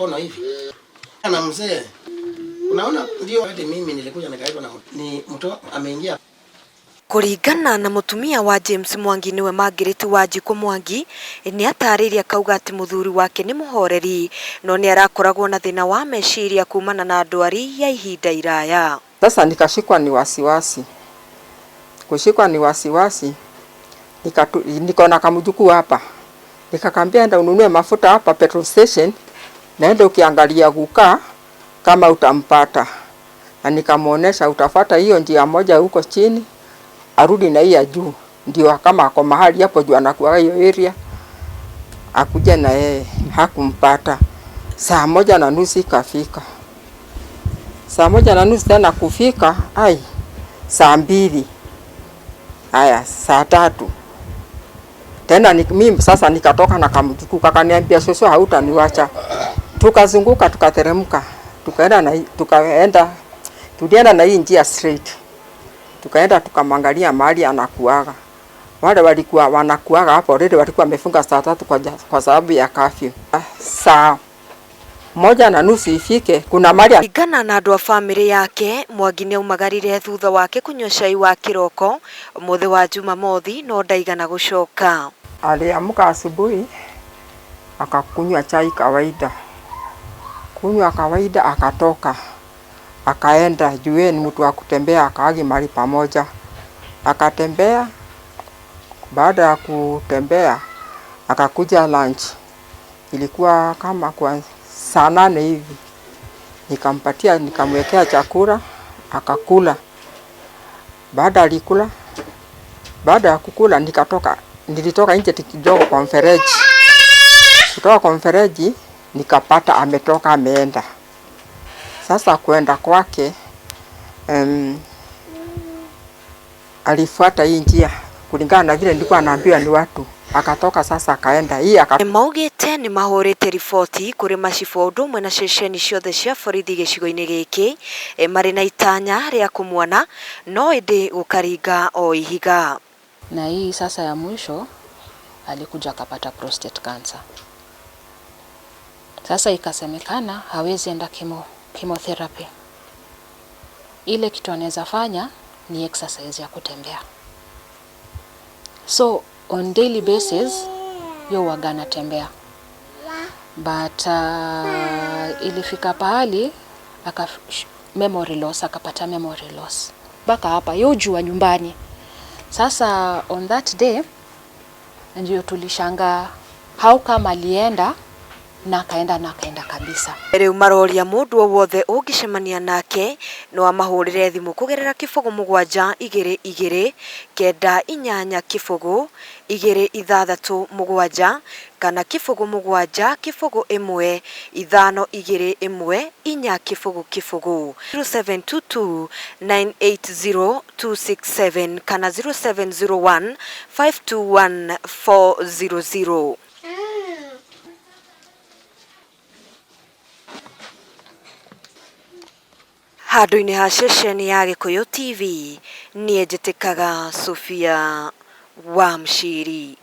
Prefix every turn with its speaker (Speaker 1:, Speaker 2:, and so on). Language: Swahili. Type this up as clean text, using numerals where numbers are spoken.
Speaker 1: Mkono hivi na mzee, unaona, ndio wakati mimi nilikuja nikaitwa na ni mtu ameingia.
Speaker 2: Kũringana na mũtumia wa James Mwangi nĩwe Margaret Wanjikũ Mwangi, nĩ atarĩirie akauga atĩ mũthuri wake nĩ mũhoreri no nĩ arakoragwo na thĩna wa meciria kumana na ndwari ya ihinda iraya.
Speaker 3: Sasa nikashikwa ni wasiwasi, kushikwa ni wasiwasi, nikaona kamjukuu hapa, nikakambia enda ununue mafuta hapa petrol station, naenda ukiangalia guka kama utampata, na nikamuonesha utafata hiyo njia moja huko chini arudi na hii ya juu, ndio kama ako mahali hapo juu anakuwa hiyo area, akuja na yeye. Hakumpata. 1:30 ikafika, 1:30 tena kufika, ai, 2:00, haya 3:00 tena mimi sasa nikatoka na kamjukuu, kakaniambia shosho, hautaniwacha. Tukazunguka tukateremka, tukaenda na tukaenda, tulienda na hii njia straight, tukaenda tukamwangalia mahali anakuaga. Wale walikuwa wanakuaga hapo already walikuwa wamefunga 3:00 kwa sababu ya curfew. 1:30 ifike kuna mahali.
Speaker 2: Kũringana na andũ a bamĩrĩ yake, Mwangi nĩ aumagarire thutha wake kũnyua cai wa kĩroko ũmũthĩ wa Jumamothi no ndaigana gũcoka.
Speaker 3: Aliamka asubuhi akakunywa chai kawaida, kunywa kawaida, akatoka akaenda juu yeye ni mtu wa kutembea, akaagi mahali pamoja, akatembea. Baada ya kutembea akakuja lunch, ilikuwa kama kwa 8:00 hivi, nikampatia, nikamwekea chakula akakula. Baada alikula, baada ya kukula nikatoka, nilitoka nje kidogo kwa mfereji. Kutoka kwa mfereji nikapata ametoka ameenda. Sasa kwenda kwake, alifuata hii njia kulingana na vile nilikuwa naambiwa ni watu, akatoka sasa akaenda hii
Speaker 2: Maugĩte nĩ mahũrĩte riboti kũrĩ macibũ o ũndũ ũmwe na ceceni ciothe cia borithi gĩcigo-inĩ gĩkĩ, marĩ na itanya rĩa kũmuona no ĩndĩ gũkaringa o ihiga.
Speaker 4: Na hii sasa ya mwisho alikuja akapata prostate cancer. Sasa ikasemekana hawezi enda chemotherapy. Ile kitu anaweza fanya ni exercise ya kutembea. So on daily basis yo waga anatembea. But ilifika pahali aka memory loss, akapata memory loss. Mpaka hapa yo jua nyumbani. Sasa on that day ndio tulishangaa how come alienda na akaenda na akaenda kabisa.
Speaker 2: Rĩu maroria mũndũ o wothe ũngĩcemania nake no amahũrĩre thimũ kũgerera 0722 98 0 267 kana 0701 521 4 0 0 0722 980 267 kana 0701 521 400. Handũ-inĩ ha ceceni ya Gĩkũyũ TV, niĩ njĩtĩkaga Sophia wa Mshiri.